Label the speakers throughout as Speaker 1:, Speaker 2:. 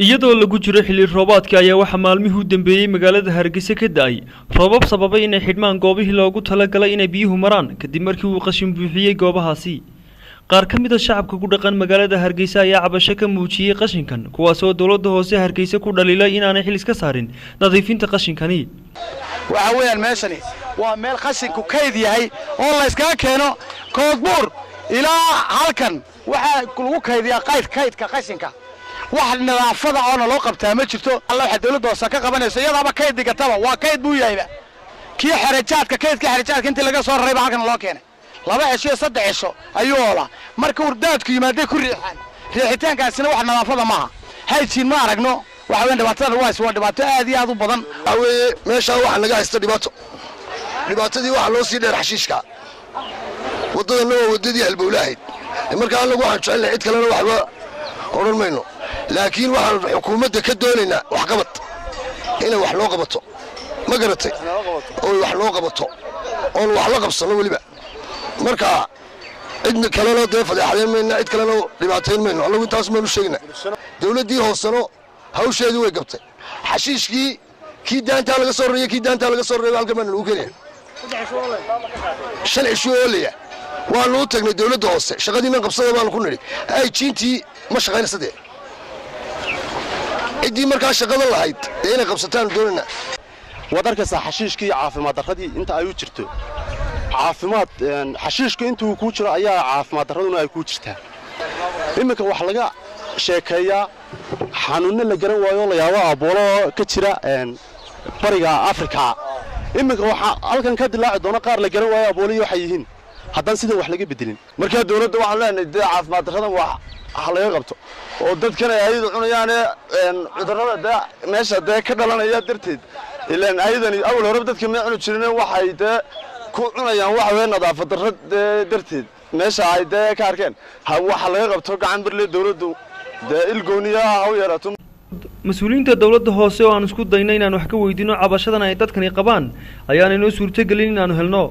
Speaker 1: Iyadoo lagu jiro xilli roobaadka ayaa waxaa maalmihii u dambeeyey magaalada Hargeysa ka da'ay roobab sababay inay xidhmaan goobihii loogu talagalay inay biyuhu maraan, kadib markii uu qashin buuxiyey goobahaasi. Qaar ka mid a shacabka ku dhaqan magaalada Hargeysa ayaa cabasho ka muujiyey qashinkan, kuwaasoo dowladda hoose Hargeysa ku dhaliilay inaanay xil iska saarin nadiifinta qashinkani.
Speaker 2: Waxa weeyaan meeshani waa meel qashinku kayd yahay oo la yskaga keeno Koodbuur ilaa halkan. Waxaa lagu kaydiyaa qayd, kaydka qashinka. Wax nadaafada oona loo qabtaa ma jirto. Alla waxa dawladda hoose ka qabanayso, iyadaaba kayd dhigataba, waa kayd buu yahayba. Kii xerajaadka, kaydka xerajaadka intii laga soo rarayba halkan loo keenay. 2 cisho iyo 3 cisho ayuu oolaa. Marka urdaadku yimaaday ku riixaan, riixitaankaasina wax nadaafada maaha, hygiene ma aragno. Waxa weyan dhibaatada waa dhibaato aad iyo aad u badan.
Speaker 3: Waxaa weeye meeshaa waxaa naga haysta dhibaato. Dhibaatadii waxaa loo sii dheer xashiishka. Waddadanna waa waddadii halbowlahayd. Marka annagu waxaan jecelnahay, cid kalena waxba odhan mayno, laakiin waxaan xukuumadda ka doonaynaa waxqabad, inay wax noo qabato, ma garatay? Oo wax noo qabato oon wax la qabsanno weliba. Marka cid kalena dee fadeexadayn mayna, cid kalena dhibaatayn mayno. Annagu intaas maynu sheegnaa. Dawladdii hooseno hawsheedii way gabtay. Xashiishkii kii daantaa laga soo raraya, kii daantaa laga soo raraya halkan baana lagu keenaya, 5 cisho oolaya. Waanu u tagnay dawladda hoose, shaqadiinan qabsada baanu ku nidhi. Hygiene-tii ma shaqaynaysa dee. Ciddii markaa shaqada lahayd dee inay qabsataanu doonaynaa.
Speaker 4: Waad arkaysaa xashiishkii iyo caafimaad darradii inta ay u jirto. Caafimaad xashiishku intuu kuu jiro ayaa caafimaad darraduna ay kuu jirtaa. Iminka wax laga sheekeeyaa xanuunno la garan waayo, la yaabo aboolo ka jira bariga Afrika. Iminka waxaa halkan ka dilaaci doona qaar la garan waayo abooliyi waxay yihiin, haddaan sidan wax laga bedelin.
Speaker 5: Markaa dawladda waxaan leenahay dee caafimaad darradan wax ha laga qabto, oo dadkan ay ayadu cunayaane cudurrada dee meesha dee ka dhalanaya darteed. Ilaan ayadani awal horeba dadka may cuni jirin, waxay dee ku cunayaan waxa weeye nadaafad darro dee darteed. Meesha ay dee ka arkeen ha waxa laga qabto gacan birle, dawladdu dee ilgooniya ha u yeelato.
Speaker 1: Mas-uuliyiinta dowladda hoose oo aan isku dayno inaan wax ka weydiino cabashadan ay dadkani qabaan ayaana inoo suurtogelin inaanu helno.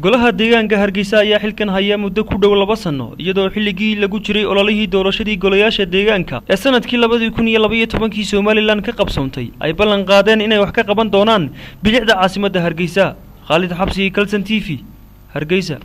Speaker 1: Golaha deegaanka Hargeysa ayaa xilkan haya muddo ku dhow 2 sano, iyadoo xilligii lagu jiray ololihii doorashadii golayaasha deegaanka ee sanadkii 2012-kii Somaliland ka qabsoontay ay ballan qaadeen inay wax ka qaban doonaan bilicda caasimadda Hargeysa. Khaalid Xabsi, Kalson TV, Hargeysa.